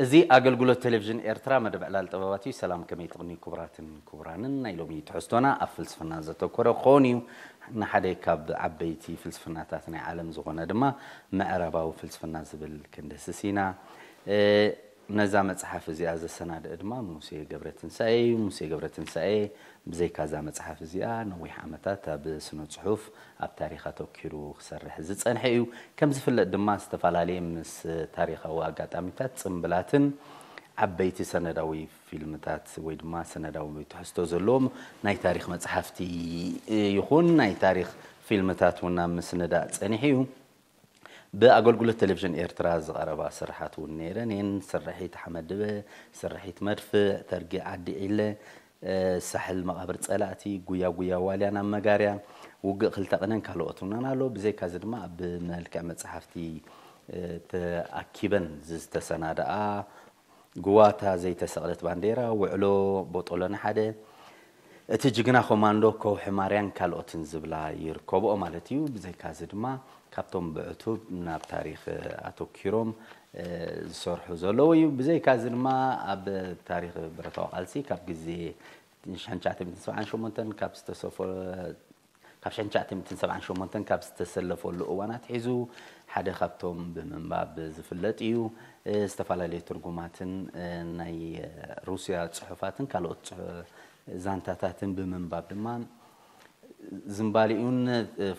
እዚ ኣገልግሎት ቴሌቪዥን ኤርትራ፣ መደብ ዕላል ጥበባት እዩ። ሰላም፣ ከመይ ትቕንዩ ክቡራትን ክቡራንን? ናይ ሎሚ ትሕዝቶና ኣብ ፍልስፍና ዘተኮረ ክኸውን እዩ። ንሓደ ካብ ዓበይቲ ፍልስፍናታት ናይ ዓለም ዝኾነ ድማ ምዕራባዊ ፍልስፍና ዝብል ክንደስስ ኢና። እ፣ ነዛ መጽሓፍ እዚኣ ዘሰናድአ ድማ ሙሴ ገብረትንሳኤ እዩ። ሙሴ ገብረትንሳኤ ብዘይካ እዛ መጽሓፍ እዚኣ ነዊሕ ዓመታት ኣብ ስነ ጽሑፍ፣ ኣብ ታሪኽ ኣተኪሩ ክሰርሕ ዝጸንሐ እዩ። ከም ዝፍለጥ ድማ ዝተፈላለየ ምስ ታሪኻዊ ኣጋጣሚታት፣ ጽምብላትን ዓበይቲ ሰነዳዊ ፊልምታት ወይ ድማ ሰነዳዊ ትሕዝቶ ዘለዎም ናይ ታሪኽ መጽሓፍቲ ይኹን ናይ ታሪኽ ፊልምታት እውን ኣብ ምስንዳእ ጸኒሑ እዩ። ብኣገልግሎት ቴሌቪዥን ኤርትራ ዝቐረባ ስርሓት እውን ነይረን እየን። ስርሒት ሓመድበ፣ ስርሒት መድፍዕ፣ ተርጊ ዓዲ ዒለ፣ እ፣ ሳሕል መቓብር ጸላእቲ፣ ጉያ ጉያ ዋልያ ናብ መጋርያ፣ ውግእ ክልተ ቅነን ካልኦት እውን ኣሎ። ብዘይካዚ ድማ ኣብ መልክዕ መጽሓፍቲ፣ እ፣ ተኣኪበን ዝተሰናድኣ፣ ግዋታ ዘይተሰቕለት ባንዴራ፣ ውዕሎ ቦጦሎኒ ሓደ፣ እቲ ጅግና ኮማንዶ፣ ከውሒ ማርያን ካልኦትን ዝብላ ይርከብኦ ማለት እዩ። ብዘይካዚ ድማ ካብቶም ብዕቱብ ናብ ታሪኽ ኣተኪሮም፣ እ፣ ዝሰርሑ ዘለዉ እዩ። ብዘይካዚ ድማ ኣብ ታሪኽ ብረታዊ ቃልሲ ካብ ግዜ ሽሕን ትሽዓተ ሚእትን ሰብዓን ሸሞንተን ካብ ዝተሰፈ-፣ ካብ ሽሕን ትሽዓተ ሚእትን ሰብዓን ሸሞንተን ካብ ዝተሰለፈሉ እዋን ኣትሒዙ ሓደ ካብቶም ብምንባብ ዝፍለጥ እዩ። እ፣ ዝተፈላለዩ ትርጉማትን፣ እ፣ ናይ ሩስያ ጽሑፋትን ካልኦት ጽሑ-፣ ዛንታታትን ብምንባብ ድማ ዝንባሌኡን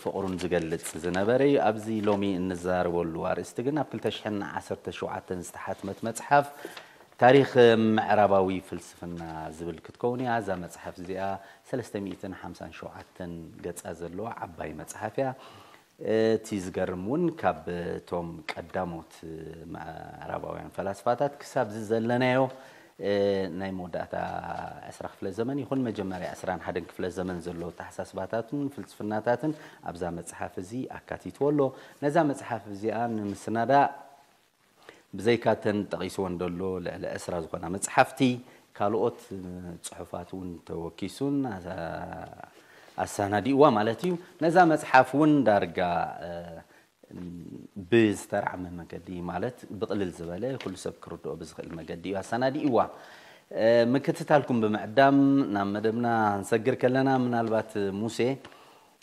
ፍቕሩን ዝገልጽ ዝነበረ እዩ። ኣብዚ ሎሚ እንዛረበሉ ኣርእስቲ ግን ኣብ ክልተ ሽሕን ዓሰርተ ሸውዓተን ዝተሓትመት መጽሓፍ ታሪኽ ምዕራባዊ ፍልስፍና ዝብል ክትከውን እያ። እዛ መጽሓፍ እዚኣ ሰለስተ ሚእትን ሓምሳን ሸውዓተን ገጻ ዘለዋ ዓባይ መጽሓፍ እያ። እቲ ዝገርም እውን ካብ እቶም ቀዳሞት ምዕራባውያን ፈላስፋታት ክሳብ እዚ ዘለናዮ፣ እ፣ ናይ መወዳእታ ዕስራ ክፍለ ዘመን ይኹን መጀመርያ ዕስራን ሓደን ክፍለ ዘመን ዘሎ ኣተሓሳስባታትን ፍልስፍናታትን ኣብዛ መጽሓፍ እዚ ኣካቲትዎ ኣሎ። ነዛ መጽሓፍ እዚኣ ንምስናዳእ ብዘይካ እተን ጠቒስወን ዘሎ ልዕሊ ዕስራ ዝኾና መጽሓፍቲ፣ ካልኦት፣ እ፣ ጽሑፋት እውን ተወኪሱን፣ ኣ-፣ ኣሰናዲእዋ ማለት እዩ። ነዛ መጽሓፍ እውን ዳርጋ፣ እ፣ ብዝተራዕመ መገዲ፣ ማለት ብቕልል ዝበለ፣ ኩሉ ሰብ ክርድኦ ብዝኽእል መገዲ እዩ ኣሰናዲእዋ። እ፣ ምክትታልኩም ብምዕዳም ናብ መደብና ክንሰግር ከለና፣ ምናልባት ሙሴ፣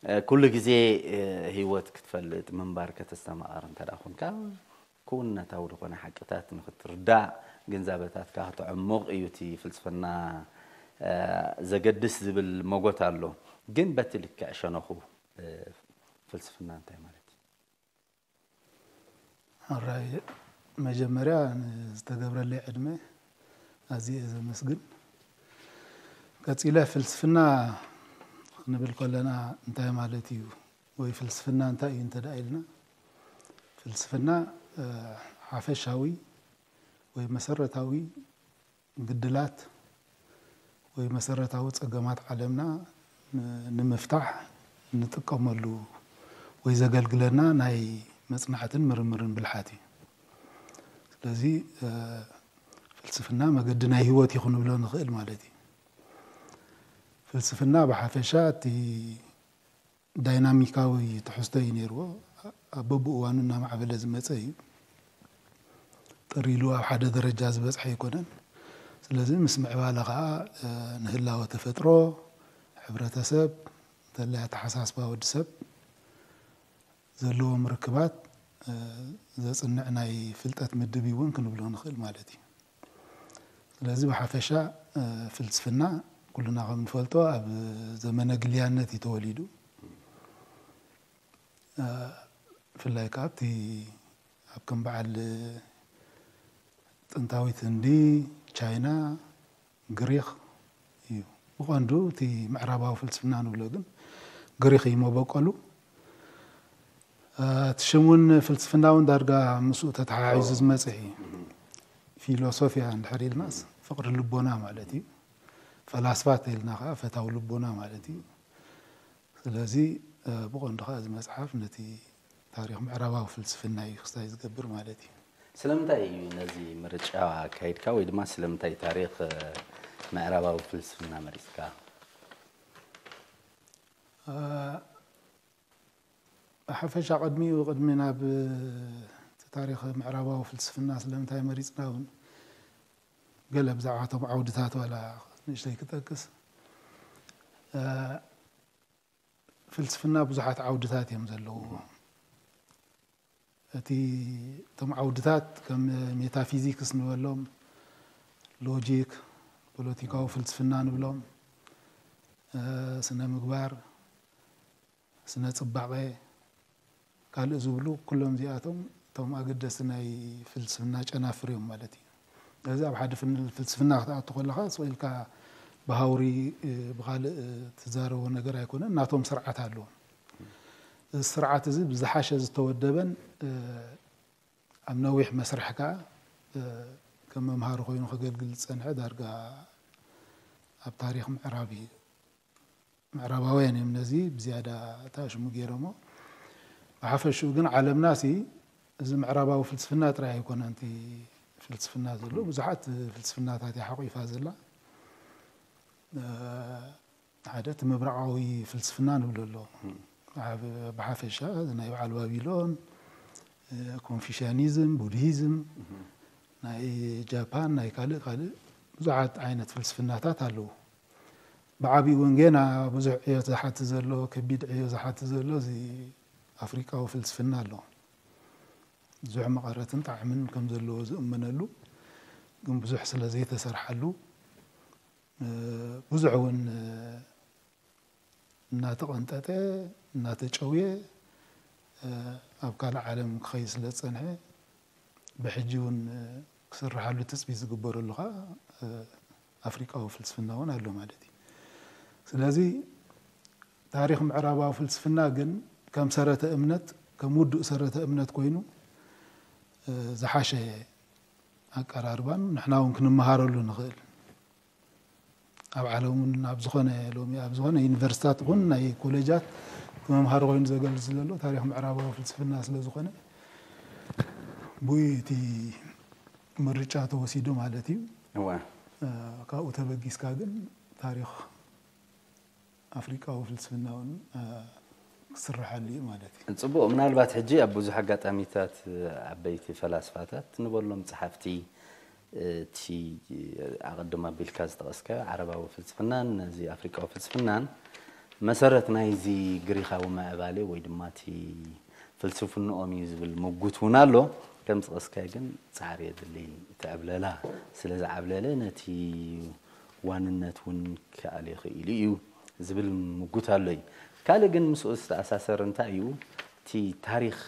እ፣ ኩሉ ግዜ፣ እ፣ ህይወት ክትፈልጥ ምንባር ከተስተማቐር እንተ ደኣ ኾንካ፣ ክውንነታዊ ዝኾነ ሓቅታት ንኽትርዳእ፣ ግንዛበታትካ ክተዕሙቕ እዩ እቲ ፍልስፍና፣ እ፣ ዘገድስ ዝብል መጎት ኣሎ። ግን በቲ ልክዕ ሸነኹ፣ እ፣ ፍልስፍና እንታይ ማለት እዩ? ሕራይ፣ መጀመርያ ንዝተገብረለይ ዕድመ ኣዝየ እየ ዘመስግን። ቀጺለ ፍልስፍና ክንብል ከለና እንታይ ማለት እዩ ወይ ፍልስፍና እንታይ እዩ እንተ ደኣ ኢልና፣ ፍልስፍና፣ እ፣ ሓፈሻዊ ወይ መሰረታዊ ግድላት ወይ መሰረታዊ ጸገማት ዓለምና ን-፣ ንምፍታሕ እንጥቀመሉ ወይ ዘገልግለና ናይ መጽናዕትን ምርምርን ብልሓት እዩ። ስለዚ፣ እ፣ ፍልስፍና መገዲ ናይ ህይወት እዩ ክንብሎ ንኽእል ማለት እዩ። ፍልስፍና ብሓፈሻ እቲ ዳይናሚካዊ ትሕዝቶ እዩ ነይርዎ። ኣብ በብእዋኑ እናማዕበለ ዝመጸ እዩ። ጥር ኢሉ ኣብ ሓደ ደረጃ ዝበጽሐ ኣይኮነን። ስለዚ ምስ ምዕባለ ኸኣ፣ እ፣ ንህላወ ተፈጥሮ፣ ሕብረተሰብ፣ እንተላይ ኣተሓሳስባ ወዲ ሰብ ዘለዎም ርክባት፣ እ፣ ዘጽንዕ ናይ ፍልጠት ምድብ እውን ክንብሎ ንኽእል ማለት እዩ። ስለዚ ብሓፈሻ፣ እ፣ ፍልስፍና ኩልና ከም ንፈልጦ ኣብ ዘመነ ግልያነት እዩ ተወሊዱ። እ፣ ብፍላይ ከኣ ኣብቲ ኣብ ከም በዓል ጥንታዊት ህንዲ፣ ቻይና፣ ግሪኽ እዩ። ብቐንዱ እቲ ምዕራባዊ ፍልስፍና ንብሎ ግን ግሪኽ እዩ መበቆሉ። እ፣ እቲ ሽም እውን ፍልስፍና እውን ዳርጋ ምስኡ ተተሓሒዙ ዝመጽእ እዩ። ፊሎሶፊያ እንድሕር ኢልናስ ፍቕሪ ልቦና ማለት እዩ። ፈላስፋ ተኢልና ከኣ ፈታዊ ልቦና ማለት እዩ። ስለዚ፣ እ፣ ብቐንዱ ከኣ እዚ መጽሓፍ ነቲ ታሪኽ ምዕራባዊ ፍልስፍና እዩ ክስታይ ዝገብር ማለት እዩ። ስለምንታይ እዩ ነዚ ምርጫ ኣካይድካ ወይ ድማ ስለምንታይ ታሪኽ፣ እ፣ ምዕራባዊ ፍልስፍና መሪጽካ? እ፣ ብሓፈሻ ቅድሚኡ፣ ቅድሚ ናብ እቲ ታሪኽ ምዕራባዊ ፍልስፍና ስለምንታይ መሪጽና እውን፣ ገለ ብዛዕባቶም ዓውድታት ዋላ ንእሽተይ ክጠቅስ፣ ፍልስፍና ብዙሓት ዓውድታት እዮም ዘለዉ። እቲ እቶም ዓውድታት ከም ሜታፊዚክስ ንበሎም፣ ሎጂክ፣ ፖለቲካዊ ፍልስፍና ንብሎም፣ ስነ ምግባር፣ ስነ ጽባቐ፣ ካልእ ዝብሉ ኩሎም እዚኣቶም እቶም ኣገደስቲ ናይ ፍልስፍና ጨናፍር እዮም ማለት እዩ። ስለዚ ኣብ ሓደ ፍልስፍና ክትኣቱ ከለኻ ስቕ ኢልካ ብሃውሪ ብኻልእ ትዛረቦ ነገር ኣይኮነን። ናቶም ስርዓት ኣለዎም። እዚ ስርዓት እዚ ብዝሓሸ ዝተወደበን ኣብ ነዊሕ መስርሕ ከኣ ከም መምሃሪ ኮይኑ ከገልግል ዝጸንሐ ዳርጋ ኣብ ታሪኽ ምዕራብ እዩ። ምዕራባውያን እዮም ነዚ ብዝያዳ ተኣሽሙ ገይሮሞ። ብሓፈሽኡ ግን ዓለምና ሲ እዚ ምዕራባዊ ፍልስፍና ጥራይ ኣይኮነን እቲ ፍልስፍና ዘሎ፣ ብዙሓት ፍልስፍናታት እያ ሓቑፋ ዘላ። ሓደ እቲ ምብራቓዊ ፍልስፍና ንብሎ ኣሎ። ብሓፈሻ ናይ በዓል ባቢሎን፣ ኮንፊሽያኒዝም፣ ቡድሂዝም፣ ናይ ጃፓን፣ ናይ ካልእ ካልእ ብዙሓት ዓይነት ፍልስፍናታት ኣለዉ። ብዓቢኡ እውን ገና ብዙሕ ዕዮ ዝሓት ዘሎ፣ ከቢድ ዕዮ ዝሓት ዘሎ እዚ ኣፍሪቃዊ ፍልስፍና ኣሎ። ብዙሕ መቐረትን ጣዕምን ከም ዘለዎ ዝእመነሉ፣ ግን ብዙሕ ስለ ዘይተሰርሓሉ፣ ብዙሕ እውን እናተቐንጠጠ፣ እናተጨውየ፣ ኣብ ካልእ ዓለም ክኸይድ ስለ ዝጸንሐ፣ ብሕጂ እውን ክስርሓሉ ትጽቢት ዝግበረሉ ኸኣ ኣፍሪቃዊ ፍልስፍና እውን ኣሎ ማለት እዩ። ስለዚ ታሪኽ ምዕራባዊ ፍልስፍና ግን ከም ሰረተ እምነት፣ ከም ውዱእ ሰረተ እምነት ኮይኑ ዝሓሸ ኣቀራርባን ንሕና እውን ክንመሃረሉ ንኽእል። ኣብ ዓለም እውን ኣብ ዝኾነ ሎሚ ኣብ ዝኾነ ዩኒቨርሲታት ይኹን ናይ ኮሌጃት መምሃሪ ኮይኑ ዘገልግል ዘሎ ታሪኽ ምዕራባዊ ፍልስፍና ስለ ዝኾነ ብኡ እቲ ምርጫ ተወሲዱ ማለት እዩ። እወ። ካብኡ ተበጊስካ ግን ታሪኽ ኣፍሪቃዊ ፍልስፍና እውን ክስርሓሉ እዩ ማለት እዩ። ጽቡቕ፣ ምናልባት ሕጂ ኣብ ብዙሕ ኣጋጣሚታት ዓበይቲ ፈላስፋታት ንበሎም ጸሓፍቲ እቲ ኣቐድም ኣቢልካ ዝጠቐስካዮ ዓረባዊ ፍልስፍናን ነዚ ኣፍሪቃዊ ፍልስፍናን መሰረት ናይዚ ግሪኻዊ ምዕባሌ ወይ ድማ እቲ ፍልስፍንኦም እዩ ዝብል ምጉት እውን ኣሎ። ከም ዝጠቐስካዮ ግን ጻዕሪ የድሊ። እቲ ዕብለላ ስለ ዝዓብለለ ነቲ ዋንነት እውን ክኣል ይኽእል እዩ ዝብል ምጉት ኣሎ እዩ። ካልእ ግን ምስኡ ዝተኣሳሰር እንታይ እዩ? እቲ ታሪኽ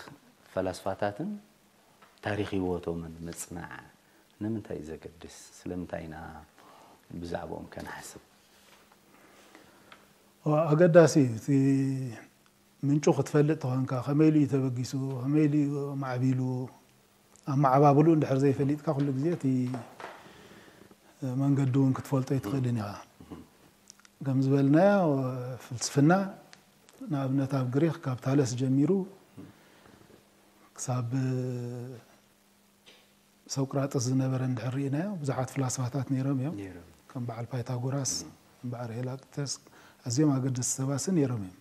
ፈላስፋታትን ታሪኽ ህይወቶምን ምጽናዕ ንምንታይ እዩ ዘገድስ? ስለምንታይ ኢና ብዛዕባኦም ከንሓስብ? ኣገዳሲ እዩ። እቲ ምንጩ ክትፈልጥ ተኾንካ፣ ከመይ ኢሉ እዩ ተበጊሱ፣ ከመይ ኢሉ እዩ ማዕቢሉ፣ ኣመዓባብሉ እንድሕር ዘይፈሊጥካ ኩሉ ግዜ እቲ መንገዲ እውን ክትፈልጦ ኣይትኽእልን ኢኻ። ከም ዝበልናዮ ፍልስፍና ንኣብነት ኣብ ግሪክ ካብ ታለስ ጀሚሩ ክሳብ ሶቅራጥስ ዝነበረ እንድሕር ርኢናዮ ብዙሓት ፍላስፋታት ነይሮም እዮም። ነይሮም። ከም በዓል ፓይታጎራስ፣ ከም በዓል ሄራክሊተስ ኣዝዮም ኣገደስቲ ሰባት ነይሮም እዮም።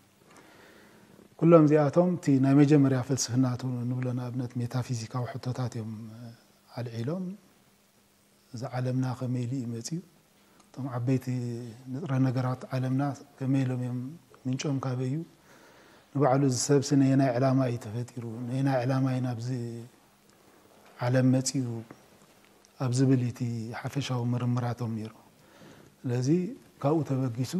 ኩሎም እዚኣቶም እቲ ናይ መጀመርያ ፍልስፍና ንብሎ ንኣብነት ሜታፊዚካዊ ሕቶታት እዮም ኣልዒሎም። እዚ ዓለምና ከመይ ኢሉ እዩ መፅዩ? እቶም ዓበይቲ ንጥረ ነገራት ዓለምና ከመይ ኢሎም እዮም ምንጮም ካበይ እዩ? ንባዕሉ እዚ ሰብሲ ነየናይ ዕላማ እዩ ተፈጢሩ? ነየናይ ዕላማ እዩ ናብዚ ዓለም መፅዩ? ኣብ ዝብል እቲ ሓፈሻዊ ምርምራቶም ነይሩ። ስለዚ ካብኡ ተበጊሱ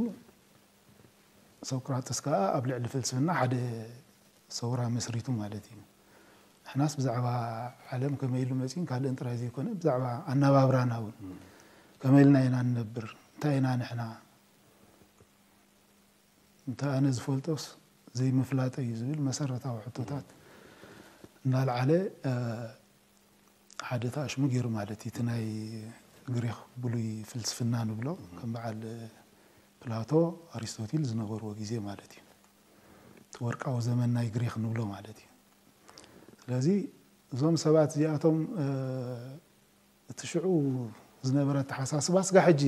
ሶቅራጥስ ከኣ ኣብ ልዕሊ ፍልስፍና ሓደ ሰውራ መስሪቱ ማለት እዩ። ንሕናስ ብዛዕባ ዓለም ከመይ ኢሉ መፂኡን ካልእን ጥራይ ዘይኮነ ብዛዕባ ኣነባብራና እውን ከመይ ኢልና ኢና ንነብር፣ እንታይ ኢና ንሕና፣ እንታይ ኣነ ዝፈልጦስ ዘይምፍላጠይ እዩ ዝብል መሰረታዊ ሕቶታት እናልዓለ ሓደ ተኣሽሙ ገይሩ ማለት እዩ። እቲ ናይ ግሪክ ብሉይ ፍልስፍና ንብሎ ከም በዓል ፕላቶ፣ ኣሪስቶቲል ዝነበርዎ ግዜ ማለት እዩ። እቲ ወርቃዊ ዘመን ናይ ግሪክ ንብሎ ማለት እዩ። ስለዚ እዞም ሰባት እዚኣቶም እቲ ሽዑ ዝነበረ ኣተሓሳስባ ስጋ ሕጂ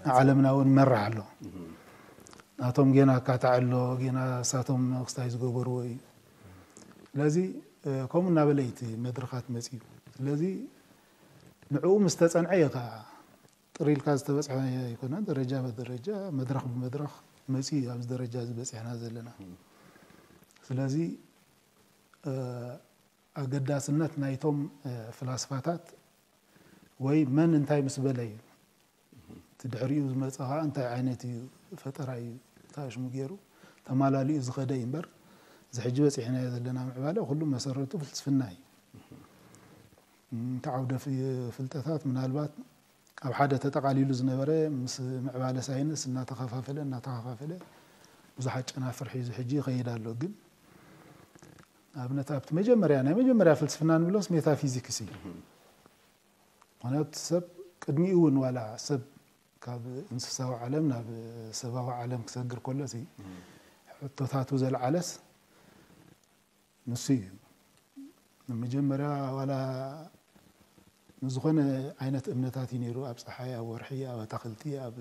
ንዓለምና እውን መራሕ ኣሎ። ናቶም ጌና ኣካታዕ ኣሎ፣ ጌና እሳቶም ክስታይ ዝገበርዎ እዩ። ስለዚ ከምኡ እናበለ እዩ እቲ መድረኻት መፅዩ። ስለዚ ንዕኡ ምስ ተፀንዐ እዩ ከዓ ጥሪልካ ዝተበፅሐ ኣይኮነን። ደረጃ ብደረጃ፣ መድረኽ ብመድረኽ መፂኡ ኣብዚ ደረጃ እዚ በፂሕና ዘለና። ስለዚ ኣገዳስነት ናይቶም ፍላስፋታት ወይ መን እንታይ ምስ በለ እዩ፣ እቲ ድሕሪኡ ዝመፀ ከዓ እንታይ ዓይነት እዩ፣ ፈጠራ እዩ ተኣሽሙ ገይሩ ተማላሊኡ ዝኸደ እዩ እምበር፣ እዚ ሕጂ በፂሕናዮ ዘለና ምዕባለ ኩሉ መሰረቱ ፍልስፍና እዩ። እቲ ዓውደ ፍልጠታት ምናልባት ኣብ ሓደ ተጠቓሊሉ ዝነበረ ምስ ምዕባለ ሳይንስ እናተኸፋፈለ እናተኸፋፈለ ብዙሓት ጨናፍር ሒዙ ሕጂ ይኸይድ ኣሎ። ግን ኣብነት ኣብቲ መጀመርያ ናይ መጀመርያ ፍልስፍና ንብሎስ ሜታፊዚክስ እዩ። ምክንያቱ ሰብ ቅድሚኡ እውን ዋላ ሰብ ካብ እንስሳዊ ዓለም ናብ ሰባዊ ዓለም ክሰግር ከሎ ሕቶታቱ ዘልዓለስ ንሱ እዩ። መጀመርያ ዋላ ንዝኾነ ዓይነት እምነታት እዩ ነይሩ። ኣብ ፀሓይ፣ ኣብ ወርሒ፣ ኣብ ኣታክልቲ፣ ኣብ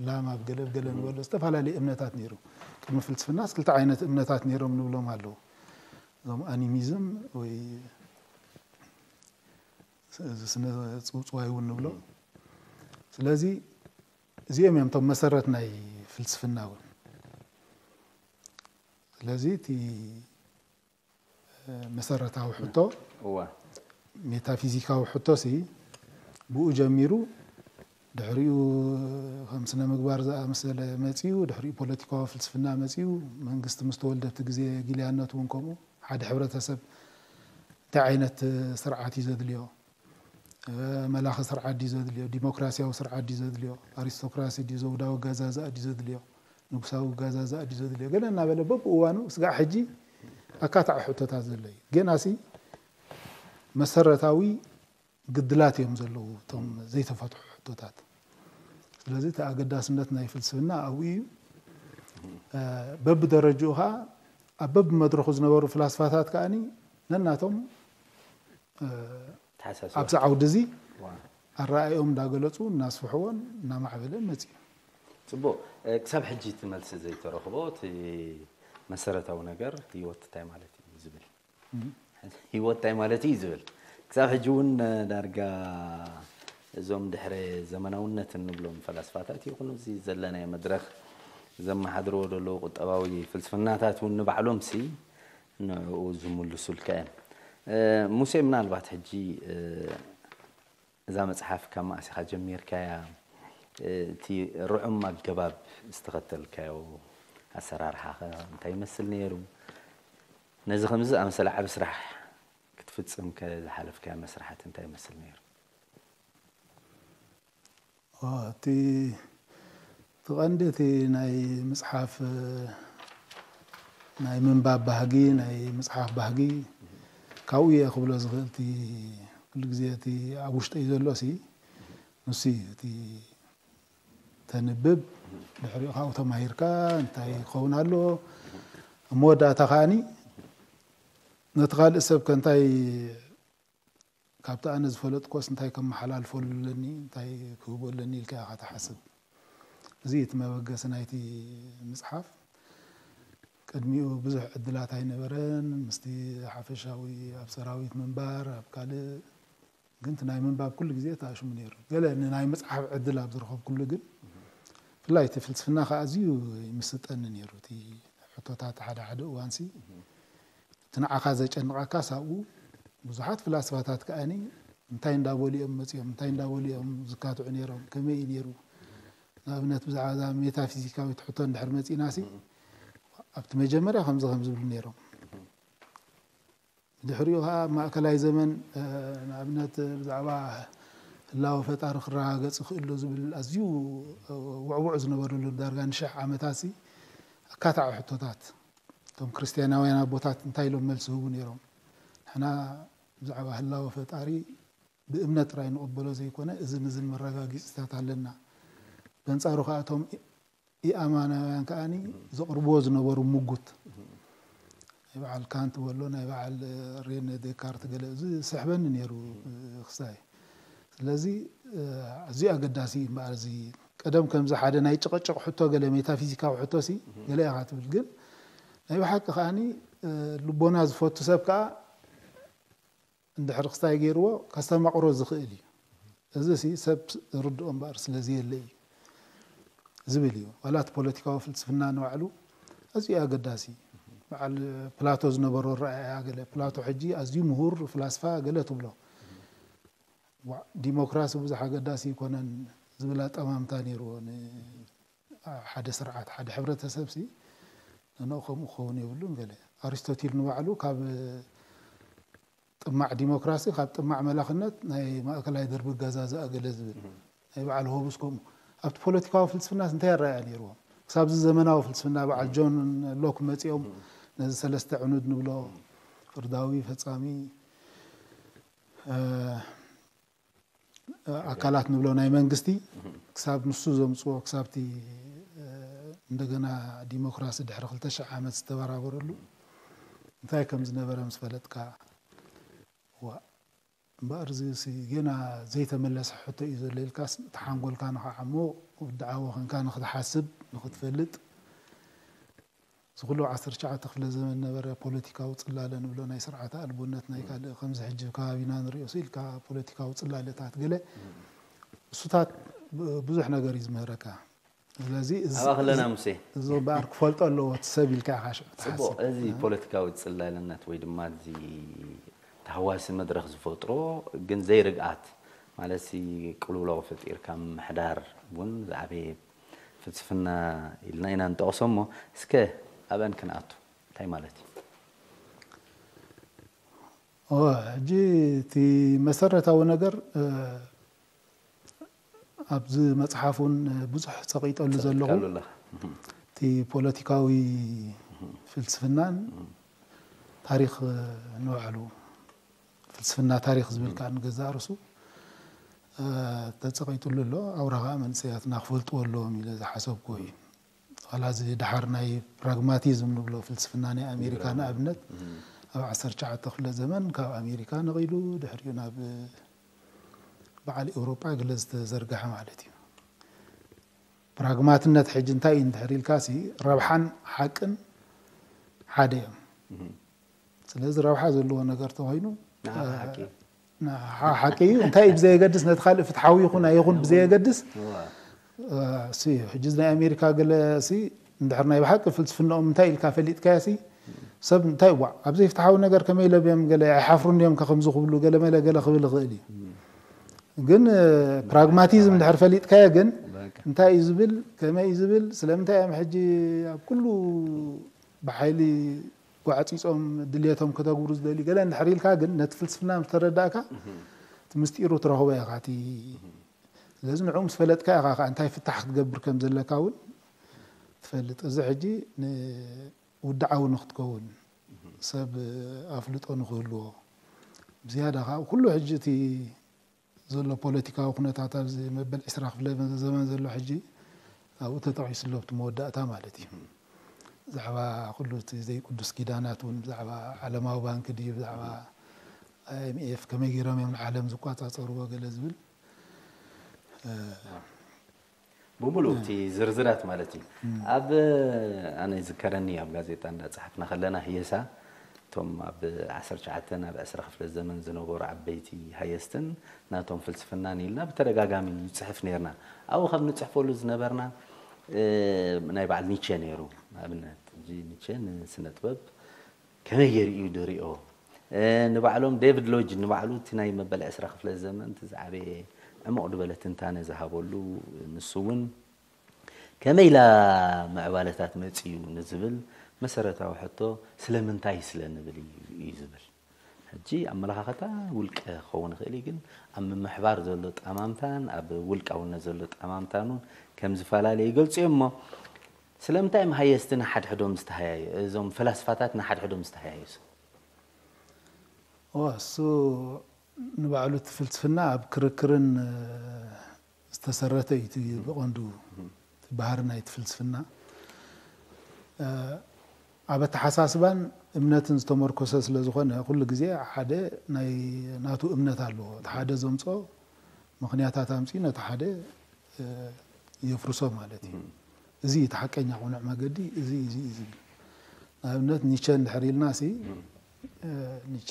ላም፣ ኣብ ገለብ ገለ ንበሎ ዝተፈላለየ እምነታት ነይሩ። ቅድሚ ፍልስፍናስ ክልተ ዓይነት እምነታት ነይሮም ንብሎም ኣለዉ። እዞም ኣኒሚዝም ወይ ስነ ፅውፅዋይ እውን ንብሎ። ስለዚ እዚኦም እዮም እቶም መሰረት ናይ ፍልስፍና እውን። ስለዚ እቲ መሰረታዊ ሕቶ፣ ሜታፊዚካዊ ሕቶ ሲ ብኡ ጀሚሩ ድሕሪኡ ከም ስነ ምግባር ዝኣመሰለ መፂኡ፣ ድሕሪኡ ፖለቲካዊ ፍልስፍና መፂኡ። መንግስቲ ምስ ተወልደ እቲ ግዜ ጊልያነት እውን ከምኡ። ሓደ ሕብረተሰብ እንታይ ዓይነት ስርዓት እዩ ዘድልዮ? መላኺ ስርዓት ድዩ ዘድልዮ? ዲሞክራሲያዊ ስርዓት ድዩ ዘድልዮ? ኣሪስቶክራሲ ድዩ? ዘውዳዊ ኣገዛዝኣ ድዩ ዘድልዮ? ንጉሳዊ ኣገዛዝኣ ድዩ ዘድልዮ? ገለ እናበለ በብእዋኑ ስጋዕ ሕጂ ኣካታዒ ሕቶታት ዘሎ እዩ። ገናሲ መሰረታዊ ግድላት እዮም ዘለዉ እቶም ዘይተፈትሑ ሕቶታት። ስለዚ እቲ ኣገዳስነት ናይ ፍልስፍና ኣብኡ እዩ። በብደረጅኡ ከዓ ኣብ በብመድረኹ ዝነበሩ ፍላስፋታት ከዓኒ ነናቶም ኣብዚ ዓውዲ እዚ ኣረኣእዮም እንዳገለፁ እናስፍሕዎን እናማዕበለን መፅዩ። ፅቡቅ። ክሳብ ሕጂ እቲ መልሲ ዘይተረኽቦ እቲ መሰረታዊ ነገር ህይወት እንታይ ማለት እዩ ዝብል፣ ህይወት እንታይ ማለት እዩ ዝብል ክሳብ ሕጂ እውን ዳርጋ እዞም ድሕረ ዘመናውነት እንብሎም ፈላስፋታት ይኹኑ እዚ ዘለናዮ መድረኽ ዘመሓድርዎ ዘለዉ ቁጠባዊ ፍልስፍናታት እውን ንባዕሎም ሲ ንዕኡ ዝምልሱልካ እዮም። ሙሴ ምናልባት ሕጂ እዛ መፅሓፍ ካብ መኣስ ኢኻ ጀሚርካያ? እቲ ርዑም ኣገባብ ዝተኸተልካዮ ኣሰራርሓኸ እንታይ ይመስል ነይሩ? ነዚ ከምዚ ዝኣመሰለ ዓቢ ስራሕ ክትፍጽም ከ ዝሓለፍካዮ መስርሓት እንታይ ይመስል ነይሩ? እቲ እቲ ቀንዲ እቲ ናይ ምፅሓፍ ናይ ምንባብ ባህጊ ናይ ምፅሓፍ ባህጊ ካብኡ እየ ክብሎ ዝኽእል እቲ ኩሉ ግዜ እቲ ኣብ ውሽጠይ ዘሎ ሲ ንሱ እዩ እቲ ተንብብ ድሕሪኡ ካብኡ ተማሂርካ እንታይ ክኸውን ኣለዎ ኣብ መወዳእታ ከዓኒ ነቲ ካልእ ሰብ ከ እንታይ ካብቲ ኣነ ዝፈለጥኮስ እንታይ ከመሓላልፈሉ ኣለኒ እንታይ ክህቦ ኣለኒ ኢልካ ኢኻ ትሓስብ። እዚ እቲ መበገሲ ናይቲ ምፅሓፍ። ቅድሚኡ ብዙሕ ዕድላት ኣይነበረን። ምስቲ ሓፈሻዊ ኣብ ሰራዊት ምንባር ኣብ ካልእ ግን እቲ ናይ ምንባብ ኩሉ ግዜ ተኣሽሙ ነይሩ። ገለ ንናይ ምፅሓፍ ዕድል ኣብ ዝረኸብኩሉ ግን ብፍላይ እቲ ፍልስፍና ከዓ ኣዝዩ ይምስጠኒ ነይሩ። እቲ ሕቶታት ሓደ ሓደ እዋንሲ እቲ ንዓኻ ዘጨንቐካ ሳብኡ ብዙሓት ፍላስፋታት ከኣኒ እንታይ እንዳበሉ እዮም መፂኦም እንታይ እንዳበሉ እዮም ዝካትዑ ነይሮም ከመይ እዩ ነይሩ ንኣብነት ብዛዕባ እዛ ሜታፊዚካዊት ሕቶ እንድሕር መፂእና ሲ ኣብቲ መጀመርያ ከምዚ ከም ዝብሉ ነይሮም ድሕሪኡ ከዓ ማእከላይ ዘመን ንኣብነት ብዛዕባ ህላወ ፈጣሪ ክረጋገፅ ይኽእሉ ዝብል ኣዝዩ ውዕውዕ ዝነበረሉ ዳርጋ ንሽሕ ዓመታት ሲ ኣካታዒ ሕቶታት እቶም ክርስትያናውያን ኣቦታት እንታይ ኢሎም መልሲ ህቡ ነይሮም? ንሕና ብዛዕባ ህላወ ፈጣሪ ብእምነት ጥራይ ንቕበሎ ዘይኮነ እዝን እዝን መረጋጊፅታት ኣለና። በንፃሩ ከዓ እቶም ኢኣማናውያን ከዓ ዘቕርብዎ ዝነበሩ ምጉት ናይ በዓል ካንት በሎ ናይ በዓል ሬነ ዴካርት ገለ እዚ ዝስሕበኒ ነይሩ ክስታይ ስለዚ ኣዝዩ ኣገዳሲ እዩ እምበኣር እዚ ቀደም ከምዚ ሓደ ናይ ጭቕጭቕ ሕቶ ገለ ሜታፊዚካዊ ሕቶ ሲ ገለ ኢኻ ትብል ግን ናይ ብሓቂ ከዓኒ ልቦና ዝፈቱ ሰብ ከዓ እንድሕር ክስታይ ገይርዎ ከስተማቕሮ ዝኽእል እዩ እዚ ሲ ሰብ ርድኦ እምበኣር ስለ ዘየለ እዩ ዝብል እዩ። ዋላ እቲ ፖለቲካዊ ፍልስፍና ንባዕሉ ኣዝዩ ኣገዳሲ እዩ። በዓል ፕላቶ ዝነበሮ ኣረኣእያ ገለ፣ ፕላቶ ሕጂ ኣዝዩ ምሁር ፍላስፋ ገለ ትብሎ። ዋ፣ ዲሞክራሲ ብዙሕ ኣገዳሲ ኣይኮነን ዝብል ኣጠማምታ ነይርዎ ንሓደ ስርዓት፣ ሓደ ሕብረተሰብ ሲ ነንኡ ከምኡ ክኸውን የብሉን ገለ። ኣሪስቶቲል ንባዕሉ ካብ ጥማዕ ዲሞክራሲ፣ ካብ ጥማዕ መላኽነት ናይ ማእከላይ ደርቢ ገዛ ዝኣገለ ዝብል ናይ በዓል ሆብስ ከምኡ። ኣብቲ ፖለቲካዊ ፍልስፍናስ እንታይ ኣረኣእያ ነይርዎም? ክሳብዚ ዘመናዊ ፍልስፍና በዓል ጆን ሎክ መጺኦም ነዚ ሰለስተ ዕኑድ ንብሎ ፍርዳዊ፣ ፈጻሚ፣ እ፣ ኣካላት ንብሎ ናይ መንግስቲ ክሳብ ንሱ ዘምጽዎ ክሳብቲ፣ እ፣ እንደገና ዲሞክራሲ ድሕሪ ክልተ ሽሕ ዓመት ዝተበራበረሉ እንታይ ከም ዝነበረ ምስ ፈለጥካ፣ ዋ፣ እምበኣር እዚ ሲ ገና ዘይተመለሰ ሕቶ እዩ ዘሎ ኢልካስ እቲ ሓንጎልካ ንኸዓሞ ውድዓዊ ኮንካ ንኽትሓስብ ንኽትፈልጥ እዚ ኩሉ ዓሰርተ ትሽዓተ ክፍለ ዘመን ነበረ ፖለቲካዊ ጽላለ ንብሎ ናይ ስርዓተ ኣልቦነት ናይ ካልእ ከምዚ ሕጂ ከባቢና ንሪኦ ሲ ኢልካ ፖለቲካዊ ጽላለታት ገለ እሱታት ብ-፣ ብዙሕ ነገር እዩ ዝምህረካ። ስለዚ እዚ፣ ኣባ ከለና እዚ፣ ሙሴ። እዚ እምበኣር ክፈልጦ ኣለዎ እቲ ሰብ ኢልካ ኢኻ ሽዑ ጽቡቕ፣ ትሓስብ። እዚ እ? ፖለቲካዊ ጽላለነት ወይ ድማ እዚ ተሃዋሲ መድረኽ ዝፈጥሮ ግን ዘይርግኣት ማለት ሲ ቅልውላው ፈጢርካ ምምሕዳር እውን ዝዓበየ ፍልስፍና ኢልና ኢና ንጠቕሶ እሞ እስከ ኣብአን ክንኣቱ እንታይ ማለት እዩ? እወ፣ ሕጂ እቲ መሰረታዊ ነገር፣ እ፣ ኣብዚ መጽሓፍ እውን ብዙሕ ጸቒጠሉ ዘለኹ ጸቒጥካሉ ኣለኻ። እህ። እቲ ፖለቲካዊ እህ። ፍልስፍናን እህ። ታሪኽ ንባዕሉ ፍልስፍና ታሪኽ ዝብል እህ። ከኣ ንገዛእ ርእሱ፣ እ፣ ተጸቒጥሉ ኣሎ። ኣውራ ከኣ መንእሰያትና ክፈልጥዎ ኣለዎም ኢለ ዝሓሰብኩዎ እዩ። ዋላ እዚ ደሓር ናይ ፕራግማቲዝም ንብሎ ፍልስፍና ናይ ኣሜሪካ ፕራግማቲዝም። ንኣብነት እም። ኣብ ዓሰርተ ትሽዓተ ክፍለ ዘመን ካብ ኣሜሪካ ነቒሉ ድሕሪኡ ናብ በዓል ኤውሮጳ ገለ ዝተዘርግሐ ማለት እዩ። ፕራግማትነት ሕጂ እንታይ እዩ እንድሕር ኢልካ ሲ ረብሓን ሓቅን ሓደ እዮም። እም። ስለዚ ረብሓ ዘለዎ ነገር ተኾይኑ፣ ንዓኻ እ፣ ሓቂ። ንዓኻ ሓቂ እዩ። እንታይ እዩ ብዘየገድስ፣ ነቲ ካልእ ፍትሓዊ ይኹን ኣይኹን ብዘየገድስ፣ እዋ። እ፣ ሲ፣ ሕጂ እዚ ናይ ኣሜሪካ ገለ ሲ፣ እንድሕር ናይ ብሓቂ ፍልስፍናኦም እንታይ ኢልካ ፈሊጥካዮ ሲ፣ ሰብ እንታይ፣ ዋእ፣ ኣብ ዘይፍትሓዊ ነገር ከመይ ኢሎም እዮም ገለ ኣይሓፍሩን እዮም ከ ከምዚ ክብሉ ገለ መለ ገለ ክብል ይኽእል እዩ። እም። ግን፣ እ፣ ፕራግማቲዝም እንድሕር ፈሊጥካዮ ግን በቃ። እንታይ እዩ ዝብል፣ ከመይ እዩ ዝብል፣ ስለምንታይ እዮም ሕጂ ኣብ ኩሉ ብሓይሊ ጓዕጺጾም ድሌቶም ከተግብሩ ዝደልዩ ገለ እንድሕር ኢልካ ግን ነቲ ፍልስፍና ምስ ተረዳእካ እህ። እቲ ምስጢሩ ትረኽቦ ኢኻ። እቲ ስለዚ ንዕኡ ምስ ፈለጥካ ኢኻ ከኣ እንታይ ፍታሕ ክትገብር ከም ዘለካ እውን ትፈልጥ። እዚ ሕጂ ንውድዓዊ ንክትከውን ሰብ ኣፍልጦ ንክህልዎ ብዝያዳ ከኣ ኩሉ ሕጂ እቲ ዘሎ ፖለቲካዊ ኩነታት ኣብዚ መበል ዕስራ ክፍለ ዘመን ዘሎ ሕጂ ኣብኡ ተጠቒሱ ኣሎ ኣብቲ መወዳእታ ማለት እዩ። ብዛዕባ ኩሉ እቲ ዘይቅዱስ ኪዳናት እውን ብዛዕባ ዓለማዊ ባንክ ድዩ ብዛዕባ ኣይ ኤም ኤፍ ከመይ ገይሮም እዮም ንዓለም ዝቋጻጸርዎ ገለ ዝብል እ፣ ብምሉእ እቲ ዝርዝራት ማለት እዩ። እም። ኣብ፣ ኣነ ይዝከረኒ ኣብ ጋዜጣ እንዳጸሓፍና ከለና ህየሳ እቶም ኣብ ዓሰርተ ትሽዓተ ናብ ዕስራ ክፍለ ዘመን ዝነበሩ ዓበይቲ ሃየስትን ናቶም ፍልስፍናን ኢልና ብተደጋጋሚ ንጽሕፍ ነርና። ኣብኡ ካብ ንጽሕፈሉ ዝነበርና፣ እ፣ ናይ በዓል ኒቸ ነይሩ። ንኣብነት፣ እዚ ኒቸ ንስነ ጥበብ ከመይ ገይሩ እዩ ድሪኦ? እ፣ ንባዕሎም ዴቪድ ሎጅ ንባዕሉ እቲ ናይ መበል ዕስራ ክፍለ ዘመን እቲ ዝዓበየ ዕሙቕ ዝበለ ትንታነ ዝሃበሉ ንሱ እውን ከመይ ኢላ ምዕባለታት መጺኡ ንዝብል መሰረታዊ ሕቶ ስለምንታይ ስለ ንብል እዩ፣ እዩ ዝብል። ሕጂ ኣመለኻኸታ ውልቀ ክኸውን ይኽእል እዩ፣ ግን ኣብ ምምሕባር ዘሎ ጠማምታን ኣብ ውልቃውነት ዘሎ ጠማምታን እውን ከም ዝፈላለየ ይገልጹ እዮም። እሞ ስለምንታይ እዮም ሃየስቲ ንሓድሕዶም ዝተሃያዩ? እዞም ፈላስፋታት ንሓድሕዶም ዝተሃያዩ? እዋ፣ እሱ ንባዕሉ እቲ ፍልስፍና ኣብ ክርክርን፣ እ፣ ዝተሰረተ እዩ። እቲ ብቐንዱ እቲ ባህሪ ናይቲ ፍልስፍና፣ እ፣ ኣብ ኣተሓሳስባን እምነትን ዝተመርኮሰ ስለ ዝኾነ፣ ኩሉ ግዜ ሓደ ናይ ናቱ እምነት ኣለዎ። እቲ ሓደ ዘምጾ ምኽንያታት ኣምጺኡ ነቲ ሓደ፣ እ፣ የፍርሶ ማለት እዩ። እዚ እዩ እቲ ሓቀኛ ቅኑዕ መገዲ፣ እዚ፣ እዚ እዩ ዝብል። ንኣብነት ኒቸ እንድሕር ኢልና ሲ፣ እ፣ ኒቸ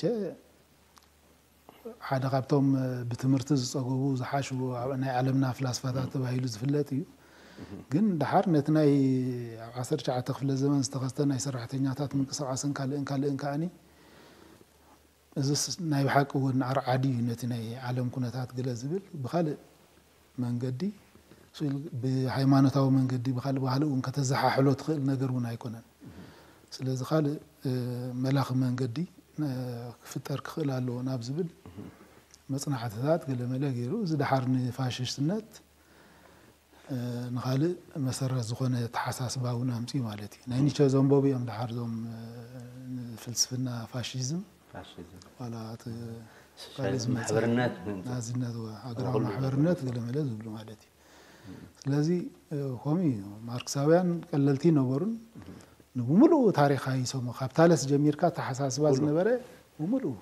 ሓደ ካብቶም ብትምህርቲ ዝፀገቡ ዝሓሽቡ ናይ ዓለምና ፍላስፋታት ተባሂሉ ዝፍለጥ እዩ። ግን ድሓር ነቲ ናይ ኣብ ዓሰርተ ትሽዓተ ክፍለ ዘመን ዝተኸስተ ናይ ሰራሕተኛታት ምንቅስቃስን ካልእን ካልእን ከዓኒ እዚስ ናይ ብሓቂ እውን ኣርዓዲ እዩ ነቲ ናይ ዓለም ኩነታት ገለ ዝብል ብኻልእ መንገዲ ብሃይማኖታዊ መንገዲ ብካልእ ብካልእ እውን ከተዘሓሕሎ ትኽእል ነገር እውን ኣይኮነን። ስለዚ ካልእ መላኺ መንገዲ ክፍጠር ክኽእል ኣለዎ ናብ ዝብል መፅናዕትታት ገለመለ ገይሩ እዚ ድሓር ንፋሽስትነት ንኻልእ መሰረት ዝኾነ ተሓሳስባ እውን ኣምፅኡ ማለት እዩ። ናይ ኒቸ ዘንበቡ እዮም ድሓር እዞም ፍልስፍና ፋሽዝም ፋሽዝም ዋላ እቲ ማሕበርነት ናዚነት ሃገራዊ ማሕበርነት ገለመለ ዝብሉ ማለት እዩ። ስለዚ ከምኡ እዩ። ማርክሳውያን ቀለልቲ ነበሩን ንብምሉኡ ታሪኽ ኣይሰሙ ካብ ታለስ ጀሚርካ ተሓሳስባ ዝነበረ ብምሉኡ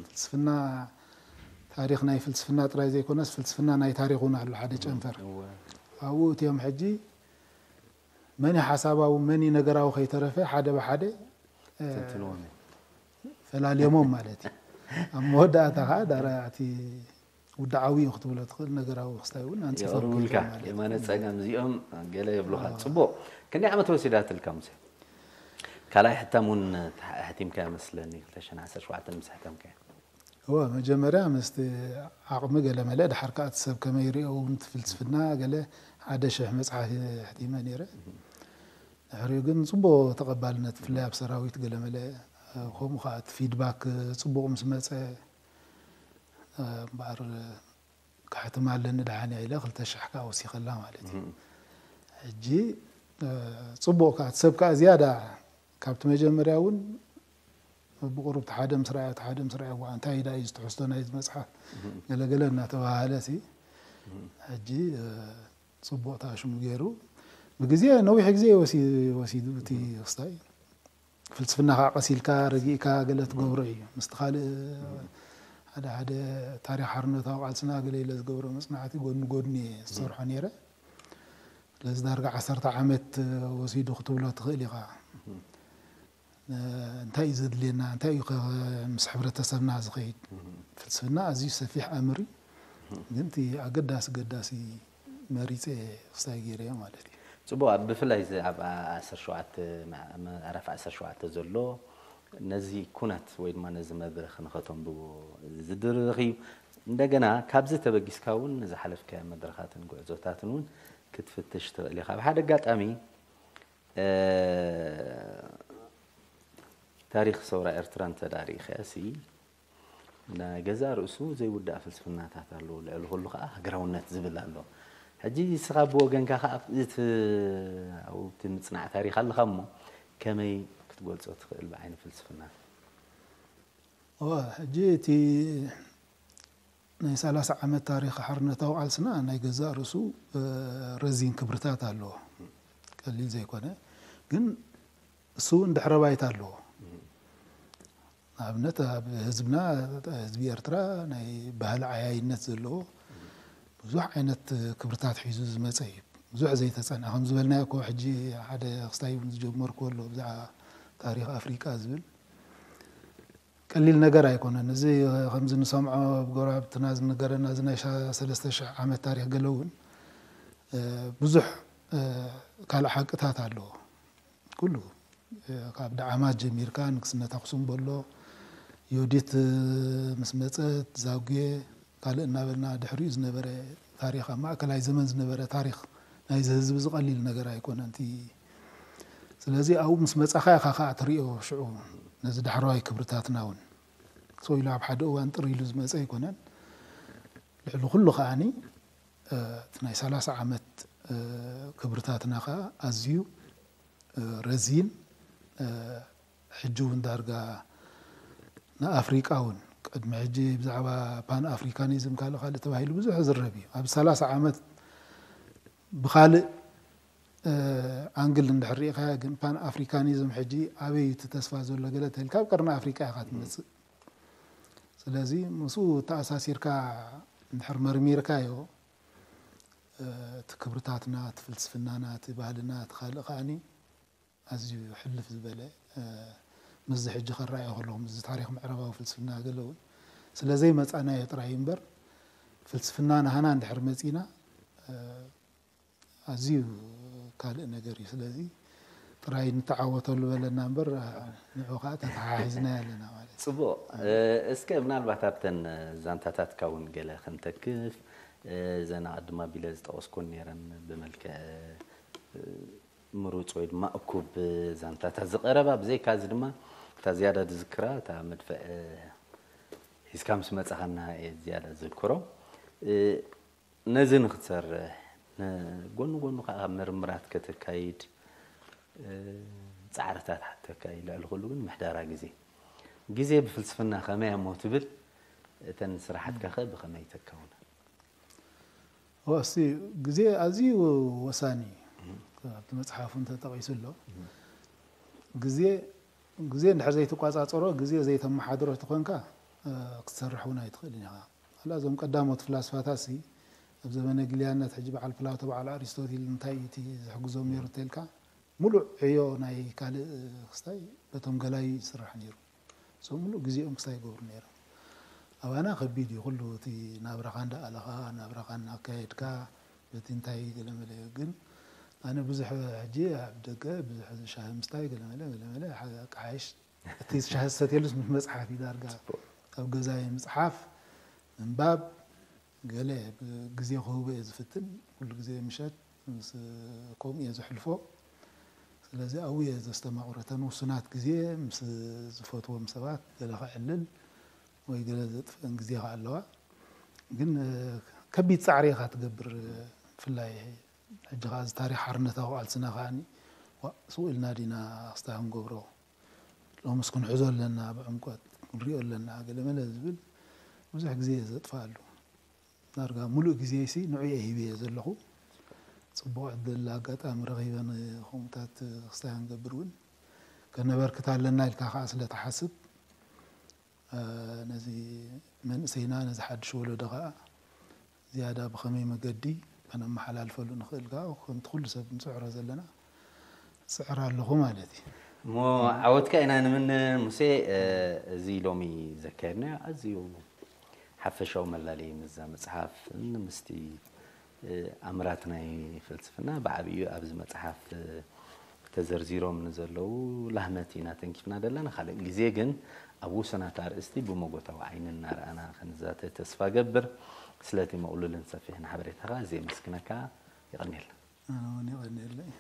ፍልስፍና ታሪኽ ናይ ፍልስፍና ጥራይ ዘይኮነስ ፍልስፍና ናይ ታሪኽ እውን ኣሎ ሓደ ጨንፈር ኣብኡ እትዮም ሕጂ መን ሓሳባዊ መን ነገራዊ ከይተረፈ ሓደ ብሓደ ተንትንዎም ፈላልዮሞም ማለት እዩ። ኣብ መወዳእታ ከዓ ዳራ እቲ ውድዓዊ እዩ ክትብሎ ትኽእል ነገራዊ ክስታይ እውን ኣንፂፎም የቕርቡልካ ከይዶም ማለት እዩ። የማነ ፀጋም እዚኦም ገለ የብሉኻ። ፅቡቕ ክንደይ ዓመት ወሲዳትልካ ሙሴ? ካልኣይ ሕታም እውን ኣሕቲምካ መስለኒ ክልተ ሽሕን ዓሰርተ ሸውዓተን ምስ ኣሕተምካ እወ መጀመርያ ምስቲ ዓቕሚ ገለ መለ ድሓር ከዓ እቲ ሰብ ከመይ ይሪኦ እውን እቲ ፍልስፍና ገለ ሓደ ሽሕ መፅሓፍ ኣሕቲመ ነይረ። ድሕሪኡ ግን ፅቡቕ ተቐባልነት ብፍላይ ኣብ ሰራዊት ገለ መለ ከምኡ ከዓ እቲ ፊድባክ ፅቡቕ ምስ መፀ እምበኣር ከሕትም ኣለኒ ደሓን እያ ኢለ ክልተ ሽሕ ከዓ ወሲኸላ ማለት እዩ። ሕጂ ፅቡቕ ከዓ እቲ ሰብ ከዓ ዝያዳ ካብቲ መጀመርያ እውን ብቁሩብ እቲ ሓደ ምስ ረኣዮ እቲ ሓደ ምስ ረኣዮ ዋእ እንታይ ዳ እዩ ዝትሕዝቶ ናይዚ መፅሓፍ ገለገለ እናተባሃለ ሲ ሕጂ ፅቡቕ ተኣሽሙ ገይሩ ብግዜ ነዊሕ ግዜ ወሲዱ እቲ ክስታይ ፍልስፍና ከዓ ቀስ ኢልካ ረጊእካ ገለ ትገብሮ እዩ ምስቲ ካልእ ሓደ ሓደ ታሪክ ሓርነታዊ ቃልስና ገለ ኢለ ዝገብሮ መፅናዕቲ ጎድኒ ጎድኒ እየ ዝሰርሖ ነይረ ስለዚ ዳርጋ ዓሰርተ ዓመት ወሲዱ ክትብሎ ትኽእል ኢኻ እንታይ እዩ ዘድልየና እንታይ እዩ ምስ ሕብረተሰብና ዝኸይድ ፍልስፍና ኣዝዩ ሰፊሕ ኣምር እዩ ግን እቲ ኣገዳሲ ገዳሲ መሪፀ ክስታይ ገይረ ማለት እዩ ፅቡቅ ኣብ ብፍላይ እዚ ኣብ ዓሰርተ ሸውዓተ ምዕራፍ ዓሰርተ ሸውዓተ ዘሎ ነዚ ኩነት ወይ ድማ ነዚ መድረክ ንኸተንብቦ ዝድርኽ እዩ እንደገና ካብዚ ተበጊስካ እውን ንዝሓለፍካዮ መድረኻትን ጉዕዞታትን እውን ክትፍትሽ ትኽእል ኢኻ ብሓደ ኣጋጣሚ ታሪክ ሰውራ ኤርትራ እንተዳሪእኻሲ ናይ ገዛእ ርእሱ ዘይውዳእ ፍልስፍናታት ኣለዎ ልዕሊ ኩሉ ከዓ ሃገራውነት ዝብል ኣሎ ሕጂ ንስኻ ብወገንካ ከዓ እቲ ኣብቲ ምፅናዕ ታሪክ ኣለኻ እሞ ከመይ ክትገልፆ ትኽእል ብዓይኒ ፍልስፍና እወ ሕጂ እቲ ናይ ሰላሳ ዓመት ታሪክ ሓርነታዊ ቃልስና ናይ ገዛእ ርእሱ ረዚን ክብርታት ኣለዎ ቀሊል ዘይኮነ ግን እሱ እውን ድሕረ ባይታ ኣለዎ ንኣብነት ኣብ ህዝብና ህዝቢ ኤርትራ ናይ ባህሊ ዓያይነት ዘለዎ ብዙሕ ዓይነት ክብርታት ሒዙ ዝመፀ እዩ ብዙሕ ዘይተፀንዐ ከም ዝበልናዮ እኮ ሕጂ ሓደ ክስታይ እውን ዝጀመርኩ ኣሎ ብዛዕባ ታሪክ ኣፍሪቃ ዝብል ቀሊል ነገር ኣይኮነን። እዚ ከምዚ ንሰምዖ ብጎረባብትና ዝንገረና እዚ ናይ ሰለስተ ሽሕ ዓመት ታሪክ ገለ እውን ብዙሕ ካልእ ሓቅታት ኣለዎ። ኩሉ ካብ ደዓማት ጀሚርካ ንግስነት ኣክሱም በሎ ዮዲት ምስ መፀት ዛጉየ ካልእ እናበልና ድሕሪኡ ዝነበረ ታሪክ ኣብ ማእከላይ ዘመን ዝነበረ ታሪክ ናይዚ ህዝቢ ዝቐሊል ነገር ኣይኮነን። እቲ ስለዚ ኣብኡ ምስ መጻኻ ኢኻ ከዓ ትሪኦ ሽዑ ነዚ ዳሕረዋይ ክብርታትና እውን ሰው ኢሉ ኣብ ሓደ እዋን ጥር ኢሉ ዝመፀ ኣይኮነን። ልዕሊ ኩሉ ከዓኒ እቲ ናይ ሰላሳ ዓመት ክብርታትና ከዓ ኣዝዩ ረዚን ሕጂ እውን ዳርጋ ንኣፍሪቃ እውን ቅድሚ ሕጂ ብዛዕባ ፓን ኣፍሪካኒዝም ካልእ ካልእ ተባሂሉ ብዙሕ ዝረብ እዩ ኣብ ሰላሳ ዓመት ብካልእ ኣንግል እንድሕር ሪኢኻያ ግን ፓን ኣፍሪካኒዝም ሕጂ ኣበይ እቲ ተስፋ ዘሎ ገለ ተልካ ኣብ ቀርኒ ኣፍሪቃ ኢኻ ትመፅእ ስለዚ ምስኡ ተኣሳሲርካ እንድሕር መርሚርካዮ እቲ ክብርታትና እቲ ፍልስፍናና እቲ ባህልና እቲ ካልእ ከዓኒ ኣዝዩ ሕልፍ ዝበለ ምስዚ ሕጂ ከረኣዮ ከለኹ ምስዚ ታሪክ ምዕራባዊ ፍልስፍና ገለ እውን ስለ ዘይመጻእናዮ ጥራይ እምበር፣ ፍልስፍና ናህና እንድሕር መጺና፣ እ፣ ኣዝዩ ካልእ ነገር እዩ። ስለዚ ጥራይ ንተዓወተሉ በለና እምበር፣ ንዑ ኸዓ ተተሓሒዝና ኣለና ማለት እዩ። ጽቡቕ። እ፣ እስከ ምናልባት ኣብተን ዛንታታትካ እውን ገለ ክንተክፍ፣ እ፣ እዘን ኣቐድም ኣቢለ ዝጠቐስኩን ነይረን ብመልክዕ፣ እ፣ ምሩጽ ወይ ድማ እኩብ ዛንታታት ዝቐረባ፣ ብዘይካ እዚ ድማ እታ ዝያዳ ዝዝክራ እታ መድፍዕ፣ እ፣ ሒዝካ ምስ መጻኻና እየ ዝያዳ ዝዝክሮ። እ፣ ነዚ ንክትሰርሕ፣ ን-፣ ጎኒ ጎኑ ከዓ ምርምራት ከተካይድ፣ እ፣ ጻዕርታት ሓተካ እዩ። ልዕሊ ኩሉ ግን ምሕዳራ ግዜ። ግዜ ብፍልስፍና ከመይ እሞ ትብል፣ እተን ስራሓትካ ከ ብኸመይ ተካውና? እወ፣ እስቲ ግዜ ኣዝዩ ወሳኒ እዩ። ኣብቲ መጽሓፍ እውን ተጠቒሱ ኣሎ። ግዜ፣ ግዜ እንድሕር ዘይትቋጻጸሮ፣ ግዜ ዘይተመሓድሮ ተኾንካ፣ እ፣ ክትሰርሕ እውን ኣይትኽእልን ኢኻ። ዋላ እዞም ቀዳሞት ፍላስፋታሲ ኣብ ዘመነ ግልያነት፣ ሕጂ በዓል ፕላቶ፣ በዓል ኣሪስቶቲል እንታይ እዩ እቲ ዝሕግዞም ነይሩ እንተልካ፣ ሙሉእ ዕዮ ናይ ካልእ ክስታይ በቶም ገላይ ይስራሕ ነይሩ። እሶም ሙሉእ ግዜኦም ክስታይ ይገብሩ ነይሮም። ኣባና ከቢድ እዩ ኩሉ እቲ ናብራኻ እንዳኣለኻ፣ ናብራኻ እናካየድካ፣ በቲ እንታይ ገለመለ እዩ። ግን ኣነ ብዙሕ ሕጂ ኣብ ደገ ብዙሕ ሻሂ ምስታይ ገለመለ፣ ገለመለ፣ ሓ-፣ ክሓይሽ እቲ ሻሂ ዝሰትየሉስ ምስ መጽሓፍ እዩ ዳርጋ። ጽቡቕ። ካብ ገዛይ ምጽሓፍ፣ ምንባብ፣ ገለ ግዜ ክህቦ እየ ዝፍትን። ኩሉ ግዜ ምሸት ምስ፣ ከምኡ እየ ዘሕልፎ። ስለዚ ኣብኡ እየ ዘስተማቕሮ። እተን ውሱናት ግዜ ምስ ዝፈትዎም ሰባት ገለ ከዕልል ወይ ገለ ዘጥፍአን ግዜ ከኣ ኣለዋ። ግን፣ እ፣ ከቢድ ጻዕሪ ኢኻ ትገብር። ብፍላይ ሕጂ ከኣ እዚ ታሪኽ ሓርነታዊ ቃልስና ከኣኒ፣ ዋእ፣ ስቕ ኢልና ዲና ክስታይ ክንገብሮ? ሎምስ ክንሕዞ ኣለና፣ ብዕምቆት ክንሪኦ ኣለና፣ ገለመለ ዝብል ብዙሕ ግዜ እየ ዘጥፍኣሉ። ዳርጋ ሙሉእ ግዜይሲ ንዑ እየ ሂበዮ ዘለኹ። ጽቡቕ ዕድል ኣጋጣሚ ረኺበ ንኸምኡታት ክስታይ ክንገብር እውን ከነበርክት ኣለና ኢልካ ከኣ ስለ ትሓስብ፣ እ፣ ነዚ መንእሰይና፣ ነዚ ሓድሽ ወለዶ ከኣ ዝያዳ ብኸመይ መገዲ ከነመሓላልፈሉ ንኽእል ከኣ ከምቲ ኩሉ ሰብ ንጽዕሮ ዘለና እጽዕር ኣለኹ ማለት እዩ። እሞ ዓወትካ ኢና ንምነ ሙሴ። እ፣ እዚ ሎሚ ዘካየድናዮ ኣዝዩ ሓፈሻዊ መላለዪ ምስዛ መጽሓፍ፣ ምስቲ፣ እ፣ ኣምራት ናይ ፍልስፍና ብዓቢኡ ኣብዚ መጽሓፍ፣ እ፣ ተዘርዚሮም ንዘለዉ ላህመት ኢና ተንኪፍና ዘለና። ካልእ ግዜ ግን ኣብ ውሱናት ኣርእስቲ ብመጎታዊ ዓይኒ እናረኣና ክንዛተ ተስፋ ገብር። ስለቲ ምቕሉልን ሰፊሕን ሓበሬታኻ ኣዝየ የመስግነካ። የቐንየልና። ኣነ እውን የቐንየለይ።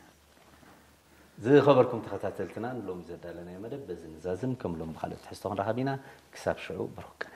ዝኸበርኩም ተኸታተልትና፣ ንሎሚ ዘዳለናዮ መደብ በዚ ንዛዝም። ከም ሎሚ ብኻልእ ትሕዝቶ ክንራኸብ ኢና። ክሳብ ሽዑ፣ ብሩኽ ቀን።